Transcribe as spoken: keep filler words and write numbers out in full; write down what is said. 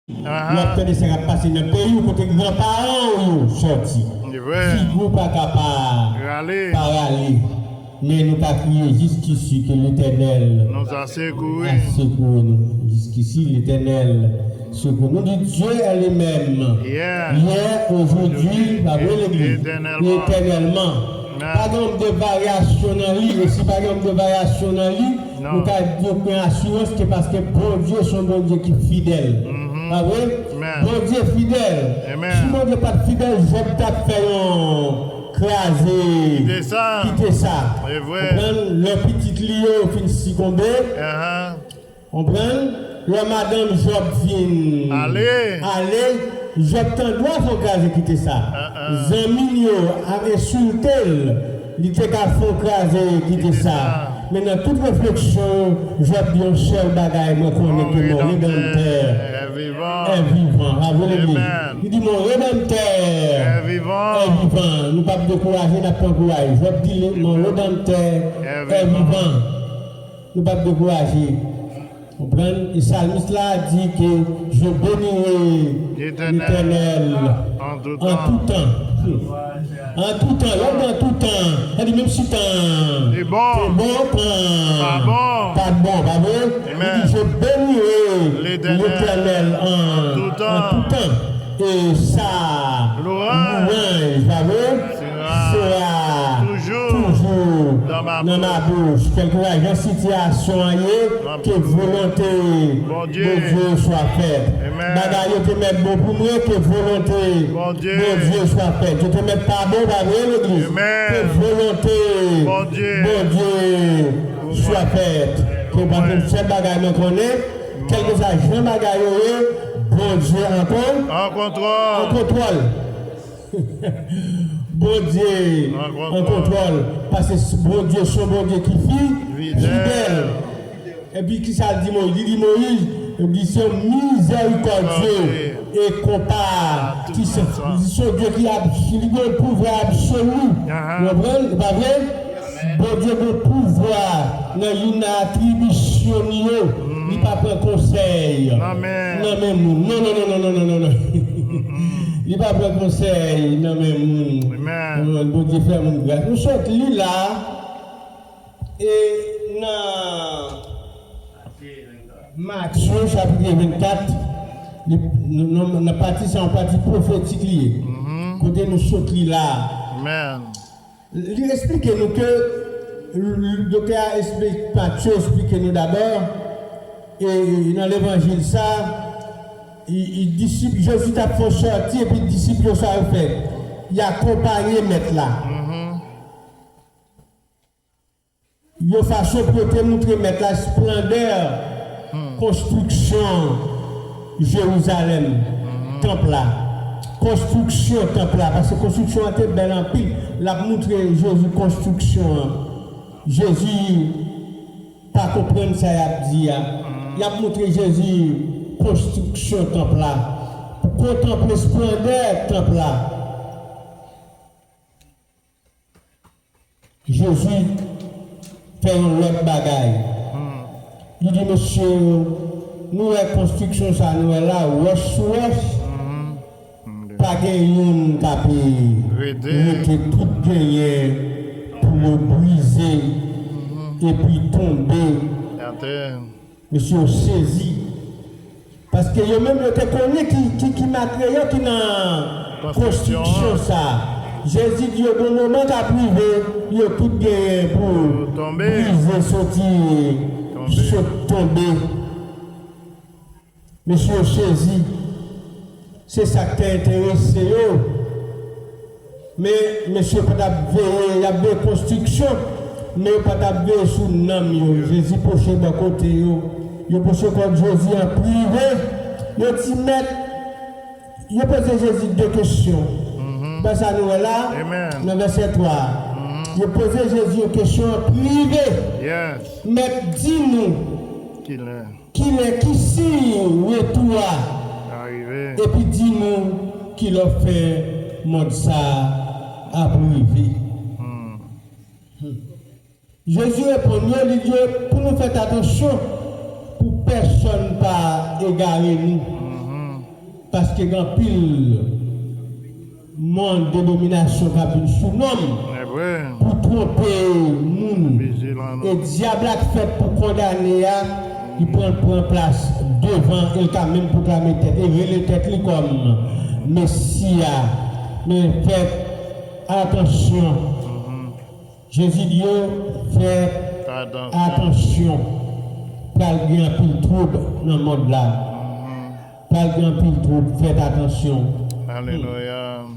Ou ap tande sa k ap pase nan peyi w kote granparan w yo sòti. Figi w pa ka pa rale. Men nou ka kriye jiskisi ke Letènèl a sekouri nou. Jiskisi, Letènèl sekouri nou. Nou di Dye a li menm. Yè, ojodi, pa vre, legliz? Etènèlman. Pa gen yon de varyasyon nan li. E si pa gen yon de varyasyon nan li, nou ka di nou gen asirans ke paske Bondye se yon Bondye ki fidèl. Pa vre? Bondye fidèl. Si Bondye pa t fidèl, Jòb t ap fè yon kraze, kite sa. Konprann? Lè pitit li yo fin sikonbe, konprann? Lè madanm Jòb fin ale, Jòb t andwa fè yon kraze, kite sa. Zanmi l yo ap ensilte l, li te ka fè yon kraze, kite sa. Men nan tout refleksyon, Jòb di yon sèl bagay, mwen konnen ke mon Redanmtè est vivant. Alelouya. Li di, mon Redanmtè est vivant. Nou p ap dekouraje, n ap pran kouraj. Jòb di, mon Redanmtè est vivant. Nou p ap dekouraje. Konprann? E salmis la di ke je bénirai l'Éternel en tout temps. An tou tan, lè w di an tou tan, sa di menm si tan te bon, tan pa t bon, pa vre? Li di, je bénirai l'Éternel en tout temps. E sa louanj, pa vre? Sera toujours dans ma bouche. Kèlkeswa jan sitiyasyon an ye, ke volonte Bondye swa fèt. Bagay yo te mèt bon pou mwen, ke volonte Bondye swa fèt. Yo te mèt pa bon, pa vre, legliz? Ke volonte Bondye swa fèt. Ke paske sèl bagay mwen konnen, kèlkeswa jan bagay yo ye, Bondye ankò an kontwòl. Bondye an kontwòl. Paske Bondye se yon Bondye ki fi, fidèl. Epi kisa l di Moyiz? Li di Moyiz, li se yon mizèrikòdye e konpa ki se, li se yon Dye ki ab-, li gen yon pouvwa absoli. Ou konprann? E pa vre? Bondye gen pouvwa nan youn nan atribisyon li yo. Li pa pran konsèy nan men moun. Non, non, non, non, non, non, non, non. Li pa pran konsèy nan men moun. Amen. Bondye fè moun gras. Nou sot li la, e nan Matye chapit vennkat, li, nou, nou, nan pati sa, yon pati pwofetik li ye. Kote nou sot li la. Amen. Li esplike nou ke, l-, l-, doktè a esplike, Matye esplike nou dabò, e nan levanjil sa, i, i disip, Jezi t ap fè yon sòti, epi disip yo sa yo fè? Y akonpaye mèt la. Yon fason pou yo te montre mèt la esplandè konstriksyon Jerizalèm, tanp la. Konstriksyon tanp la, paske konstriksyon an te bèl anpil. L ap montre Jezi konstriksyon an. Jezi pa konprann sa y ap di a. Y ap montre Jezi konstriksyon tanp la. Pou kontanple esplandè tanp la. Jezi fè yon lòt bagay. Li di, mesye yo, nou wè konstriksyon sa nou wè la, wòch sou wòch, pa gen youn k ap rete, tout genyen pou yo brize epi tonbe. Mesye yo sezi. Paske yo menm yo te konnen ki, ki, ki materyo ki nan konstriksyon sa. Jezi di yo gon moman k ap rive, yo tout genyen pou brize, soti, sot tonbe. Mesye yo sezi. Se sa k te enterese yo. Men mesye yo pa t ap veye, y ap veye konstriksyon, men yo pa t ap veye sou nanm yo. Jezi pwoche bò kote yo. Yo pwoche kò Jezi an prive. Yo di, Mèt, yo poze Jezi de kesyon. Ba sa nou wè la, nan vèsè twa. Yo poze Jezi yon kesyon an prive. Mèt, di nou. Kilè, ki siy retou a? Epi di nou kilè w fè mond sa ap rive. Jezi reponn yo, li di yo, pou nou fè atansyon, pou pèsonn pa egare nou. Paske gen anpil non denominasyon k ap vin sou non m pou twonpe moun. E dyab la k fèt pou kondane a, li pran pran plas devan e l ka menm pwoklame tèt e rele tèt li kòm Mesi a. Men fè atansyon. Jezi di yo fè atansyon. Pral gen anpil twoub nan mond la. Pral gen anpil twoub, fè atansyon. Alelouya.